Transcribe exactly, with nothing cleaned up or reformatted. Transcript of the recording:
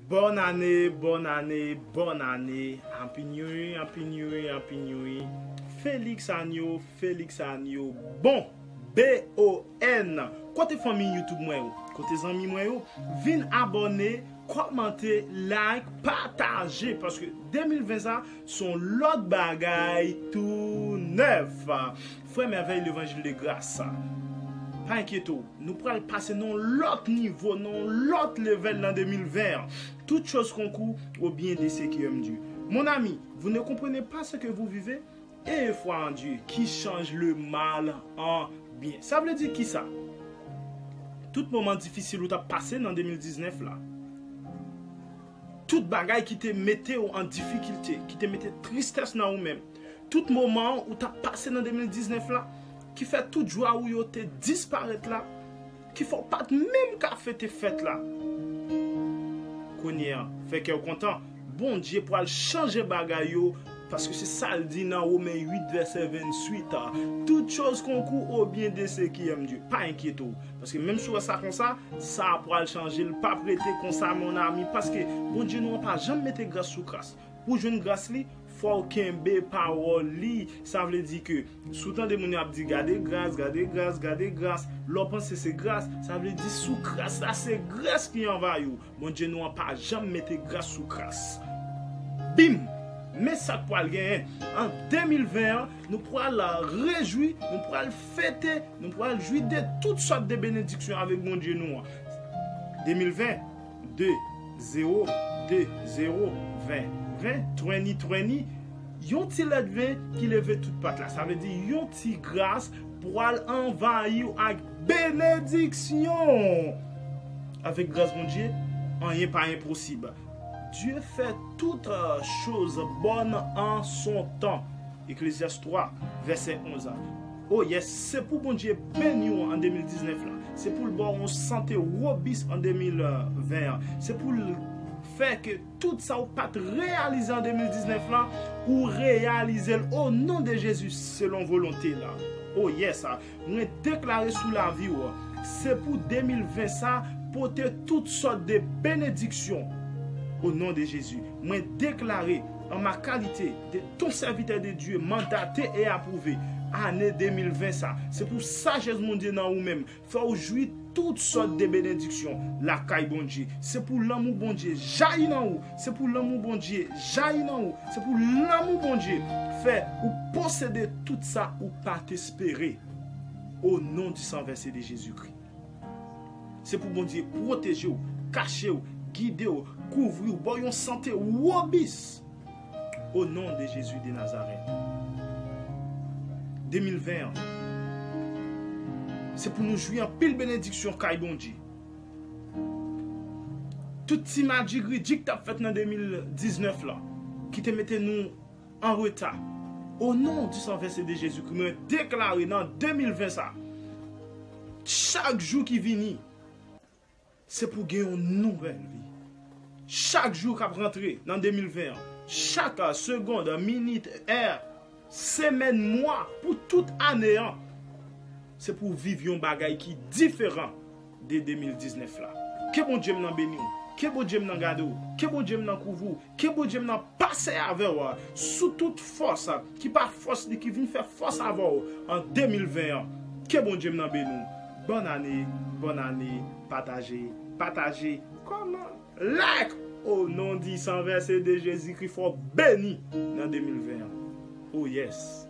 Bòn ane, bòn ane, bòn ane. Happy New Year, Happy New Year, Happy New Year. Felix Agno, Felix Agno. Bon, B O N. Kote fanmi YouTube mwen yo? Kote zanmi mwen yo? Vin abòne, kòmante, like, pataje. Paske de mil ven sa, se yon lòt bagay tou nèf. Frè m avèk levanjil de gras. Pa enkyete w, nou pral pase nan yon lòt nivo, nan yon lòt level nan de mil ven an. Toutes choses concourent au bien de ceux qui aiment Dieu. Mon ami, vous ne comprenez pas ce que vous vivez? Ayez foi en Dieu qui change le mal en bien. Sa vle di kisa? Tout moman difisil ou t ap pase nan de mil diznèf la, tout bagay ki te mete w an difikilte, ki te mete tristès nan ou menm, tout moman ou t ap pase nan de mil diznèf la, ki fè tout jwa ou yo te disparèt la, ki fè w pa t menm ka fete fèt la. Kounye a, fè kè w kontan. Bondye pral chanje bagay yo, paske se sa l di nan Women uit, vèsè ventuit a. Toutes choses concourent au bien de ceux qui aiment Dieu. Pa enkyete w. Paske menm si w wè sa konsa, sa pral chanje. L p ap rete konsa, mon ami. Paske Bondye nou an pa janm mete gras sou kras. Pou jwenn gras li, fò w kenbe pawòl li. Sa vle di ke si w tande moun yo ap di, "Gade gras, gade gras, gade gras," lè w panse se gras, sa vle di sou kras la, se grès ki anvayi w. Bondye nou an pa janm mete gras sou kras. Bim! Men sa k pral genyen. An de mil ven an, nou pral rejwi, nou pral fete, nou pral jwi de tout sòt de benediksyon avèk Bondye nou an. De mil ven, de, zewo, de, zewo, ven, ven, twenty twenty, yon ti lèt ven ki leve tout pat la. Sa vle di yon ti gras pral anvayi w ak benediksyon. Avèk gras Bondye, anyen pa enposib. Dieu fait toutes choses bonnes en son temps. Eklezyas twa, vèsè onz a. Oh yes, se pou Bondye beni w an de mil diznèf la. Se pou l ba w yon sante wobis an de mil ven an. Se pou l fè ke tout sa w pa t reyalize an de mil diznèf la, ou reyalize l o non de Jezi selon volonte l. Oh yes, mwen deklare sou lavi w, se pou de mil ven sa pote tout sòt de benediksyon. O non de Jezi, mwen deklare an ma kalite de ton sèvitè de Dye mandate e apwouve, ane de mil ven sa, se pou sajès Bondye nan ou menm fè w jwi tout sòt de benediksyon lakay Bondye. Se pou lanmou Bondye jayi nan ou. Se pou lanmou Bondye jayi nan ou. Se pou lanmou Bondye fè ou posede tout sa ou pa t espere. O non di san vèse de Jezikri. Se pou Bondye pwoteje w, kache w, gide w, kouvri w, ba w yon sante wobis. O non de Jezi de Nazarèt. De mil ven an, se pou nou jwi anpil benediksyon kay Bondye. Tout ti madjigridjik k t ap fèt nan de mil diznèf la, ki te mete nou an reta. O non di san vèse de Jezikri, mwen deklare nan de mil ven sa, chak jou ki vini, se pou gen yon nouvèl vi. Chak jou k ap rantre nan de mil ven an, chak segonn, minit, è, semèn, mwa, pou tout ane an, se pou w viv yon bagay ki diferan de de mil diznèf la. Ke Bondye m nan beni w. Ke Bondye m nan gade w. Ke Bondye m nan kouvri w. Ke Bondye m nan pase avè w sou tout fòs ki pa fòs li, ki vin fè fòs avè w an de mil ven an. Ke Bondye m nan beni w. Bòn ane, bòn ane, pataje, pataje, kòman, like! O non di san vèse de Jezikri, fò w beni nan de mil ven an. Oh yes.